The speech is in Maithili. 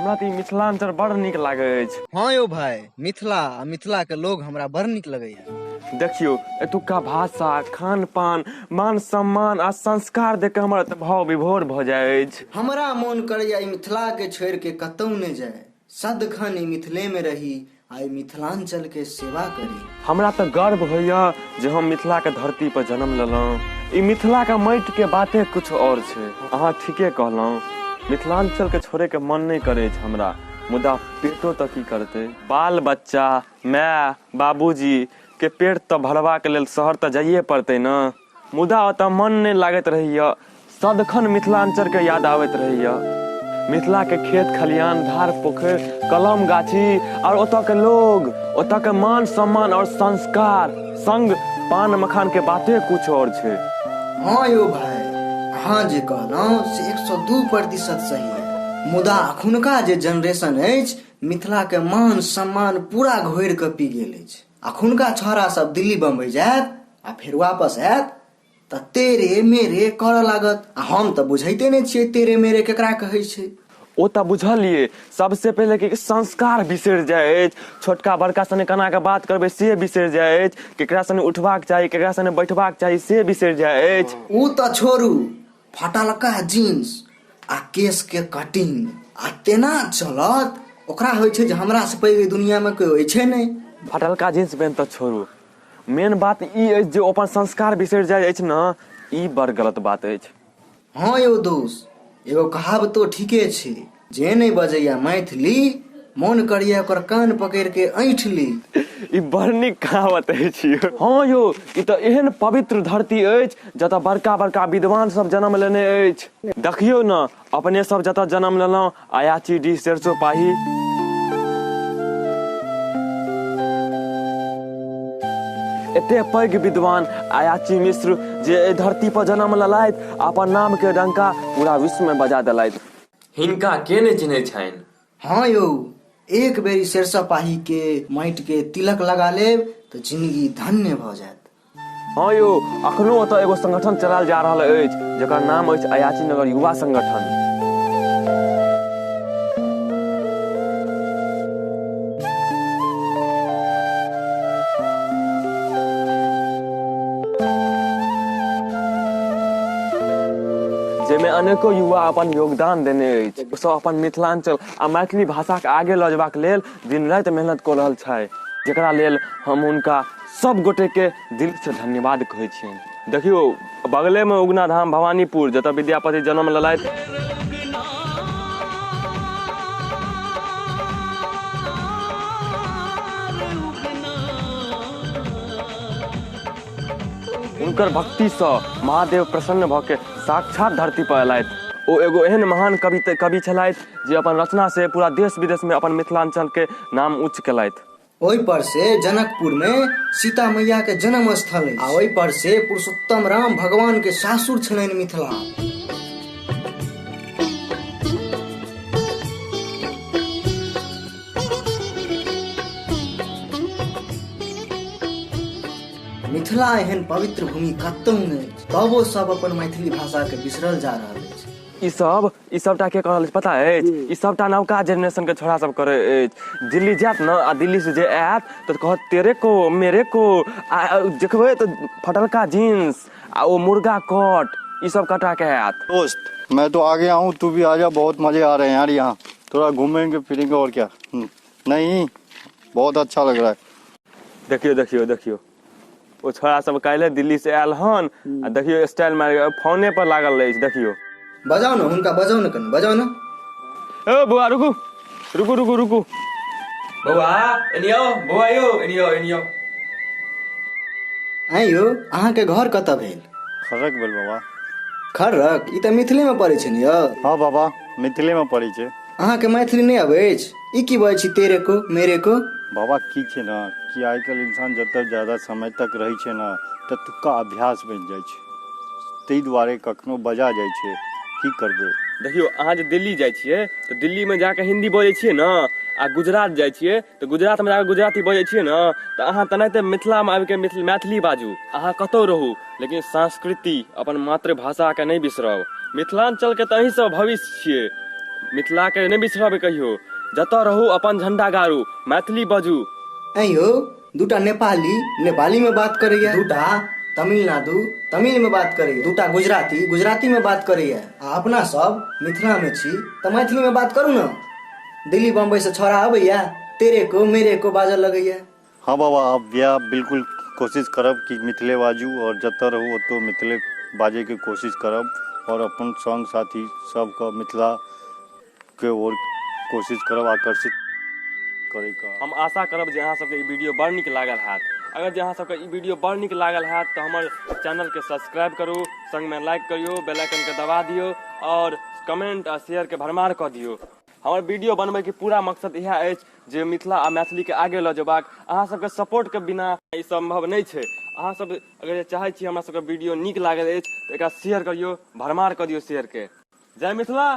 हमरा तऽ ई मिथिलाञ्चल बड़ नीक लागै अछि। हँ यौ भाय, मिथिला आ मिथिला के लोग हमरा बड़ नीक लगैया। देखियौ, एतुक्का भाषा, खान पान, मान सम्मान आ संस्कार देख के हमर तऽ भाव विभोर भऽ जाइ अछि। हमरा मोन करैया ई मिथिला के छोड़ि के कतौ नहि जाय, सदखन ई मिथिले मे रही आ ई मिथिलांचल के सेवा करी। हमरा तऽ गर्व होइया जे हम मिथिला के धरती पर जन्म लेलहुँ। ई मिथिला के माटि के बाते किछु आओर छै। अहाँ ठीके कहलहुँ, मिथिलांचल के छोड़े के मन नहि करै अछि हमरा, मुदा पेटो तऽ की करतै। बाल बच्चा, माय, बाबूजी के पेट तऽ भरबाक लेल शहर तऽ जाइए पड़तै ने। मुदा ओतऽ मन नहि लागैत रहैया, सदखन मिथिलांचल के याद आबैत रहैया। मिथिला के खेत खलिहान, धार पोखरि, कलम गाछी और ओतऽ के लोग, ओतऽ के मान सम्मान और संस्कार संग पान मखान के बाते कुछ और छै। हँ यौ भाय, अहाँ जे कहलहुँ से 102% सही है, मुदा अखुनका जे जनरेशन अछि मिथिला के मान सम्मान पूरा घोरि कऽ पी गेल अछि। अखुनका छौड़ा सब दिल्ली बम्बई जायत आ फेर वापस आयत तऽ तेरे मेरे करऽ लागत, आ हम तऽ बुझैते नहि छियै तेरे मेरे केकरा कहै छै। ओ तऽ बुझलियै, सबसे पहिले कि संस्कार बिसरि जाइ अछि, छोटका बड़का सने केना कऽ बात करबै से बिसरि जाइ अछि, केकरा सने उठबाक चाही केकरा सने बैठबाक चाही से बिसरि जाइ अछि। ओ तऽ छोड़ू, फटलका जीन्स आ केश के कटिंग आ तेना चलत, ओकरा होइ छै जे हमरा से पैघ एहि दुनिया मे कोइ अछि नहि। फटलका जीन्स पेंट तऽ छोड़ू, मेन बात ई अछि जे ओ अपन संस्कार बिसरि जाइ अछि ने, ई बड़ गलत बात अछि। हँ यौ दोस्त, एगो कहावतो ठीके छै, जे नहि बजैया मैथिली मोन करैया ओकर कान पकड़ि के ऐंठ ली। ई बड़ नीक कहावत अछि यौ। हँ यौ, ई तऽ एहन पवित्र धरती अछि जतऽ बड़का बड़का विद्वान सब जन्म लेने अछि। देखियौ ने, अपने सब जतऽ जन्म लेलहुँ, अयाची डीह सेरसो पाही। एते पैघ विद्वान अयाची मिश्र जे एहि धरती पर जन्म लेलथि आ अपन नाम के डंका पूरा विश्व में बजा देलथि। हिनका के नहि चिन्है छनि? हँ यौ, एक बेरी सेरसो पाही के माटि के तिलक लगा लेब तऽ जिंदगी धन्य भऽ जायत। हँ यौ, अखनो ओतऽ एगो संगठन चलायल जा रहल अछि जकर नाम अछि अयाची नगर युवा संगठन। जाहिमे अनेको युवा अपन योगदान देने अछि। ओ सब अपन मिथिलांचल आ मैथिली भाषाके आगे लऽ जेबाक लेल दिन राति मेहनत कऽ रहल छथि, जकरा लेल हम हुनका सब गोटेके दिलसँ धन्यवाद कहै छियनि। देखियौ, बगलेमे उगना धाम भवानीपुर, जतऽ विद्यापति जन्म लेलथि। हुनकर भक्तिसँ महादेव प्रसन्न भऽ के साक्षात धरती पर एलथि। ओ एगो एहन महान कवि कवि छलथि जे अपन रचनासँ पूरा देश विदेशमे अपन मिथिलाञ्चलके नाम ऊँच केलथि। ओहि पर से जनकपुर में सीता मैया के जन्म स्थल अछि, आ ओहि पर से पुरुषोत्तम राम भगवान के सासुर छलनि मिथिला। मिथिला एहन पवित्र भूमि कतहु नहि अछि, तबो सब अपन मैथिली भाषा के बिसरल जा रहल अछि। ई सबटा के करल अछि पता अछि? ई सबटा नवका जेनरेशन के छोड़ा सब करे अछि। दिल्ली जायत ने आ दिल्ली से जे आयत तऽ कहत तेरे को मेरे को, आ देखबै तऽ फटलका जींस आ ओ मुर्गा कट ई सब कटा के आयत। दोस्त मैं तो आ गया हूँ, तू भी आ जा, बहुत मजे आ रहे हैं यार यहाँ, थोड़ा घूमेंगे फिरेंगे और क्या। नहीं बहुत अच्छा लग रहा है। देखियो देखियो देखियो, ओ छोड़ा सब काल्हि दिल्ली से आयल हन आ देखियो स्टाइल मारि के फोने पर लागल रहै छै। देखियो, बजाउ ने हुनका, बजाउ ने कनि, बजाउ ने। ए बौआ रुकू रुकू रुकू रुकू बौआ, एनियो बौआ यौ, एनियो एनियो। आँय यौ, अहाँके घर कतऽ भेल? खड़क भेल बाबा। खड़क? ई तऽ मिथिले मे पड़ै छै ने यौ? हँ बाबा, मिथिले मे पड़ै छै। अहाँके मैथिली नहि अबै अछि? ई की बजै छी तेरे को मेरे को? बाबा की छै ने कि आइ काल्हि इंसान जतऽ ज्यादा समय तक रहै छै ने ततुका अभ्यास बनि जाइ छै, ताहि दुआरे कखनो बजा जाइ छै, की करबै। देखियौ, अहाँ जे दिल्ली जाइ छियै तऽ दिल्लीमे जाकऽ हिन्दी बजै छियै ने, आ गुजरात जाइ छियै तऽ गुजरातमे जाकऽ गुजराती बजै छियै ने, तऽ अहाँ तेनाहिते मिथिलामे आबिके मैथिली बाजू। अहाँ कतहु रहू लेकिन संस्कृति अपन मातृभाषाके नहि बिसरब। मिथिलाञ्चलके तऽ अहीँ सब भविष्य छियै। मिथिलाके नहि बिसरबै कहियो। जतऽ रहू अपन झंडा गाड़ू, मैथिली बजू। ऐं यौ, दूटा नेपाली नेपाली में बात करैया, दूटा तमिलनाडु तमिल में बात करैया, दूटा गुजराती गुजराती में बात करैया, आ अपना सब मिथिला में छी तऽ मैथिली में बात करू ने। दिल्ली बम्बई से छौड़ा अबैया, तेरे को मेरे को बाजऽ लगैया। हँ बाबा, आब इएह बिल्कुल कोशिश करब कि मिथिले बाजू आओर जतऽ रहू ओतौ मिथिले बाजैके कोशिश करब आओर अपन सङ्ग साथी सबके मिथिलाके ओर कोशिश करब आकर्षित करैके। हम आशा करब जे अहाँ सबके ई वीडियो बड़ नीक लागल हैत। अगर जे अहाँ सबके ई वीडियो बड़ नीक लागल हैत तऽ हमर चैनलके सब्सक्राइब करू, संगमे लाइक करियौ, बेल आइकनके दबा दियौ आओर कमेंट आ शेयरके भरमार कऽ दियौ। हमर वीडियो बनबैके पूरा मकसद इएह अछि जे मिथिला आ मैथिलीके आगे लऽ जेबाक। अहाँ सबके सपोर्टके बिना ई सम्भव नहि छै। अहाँ सब अगर चाहै छी हमरा सबके वीडियो नीक लागल अछि तऽ एकरा शेयर करियौ, भरमार कऽ दियौ शेयरके। जय मिथिला।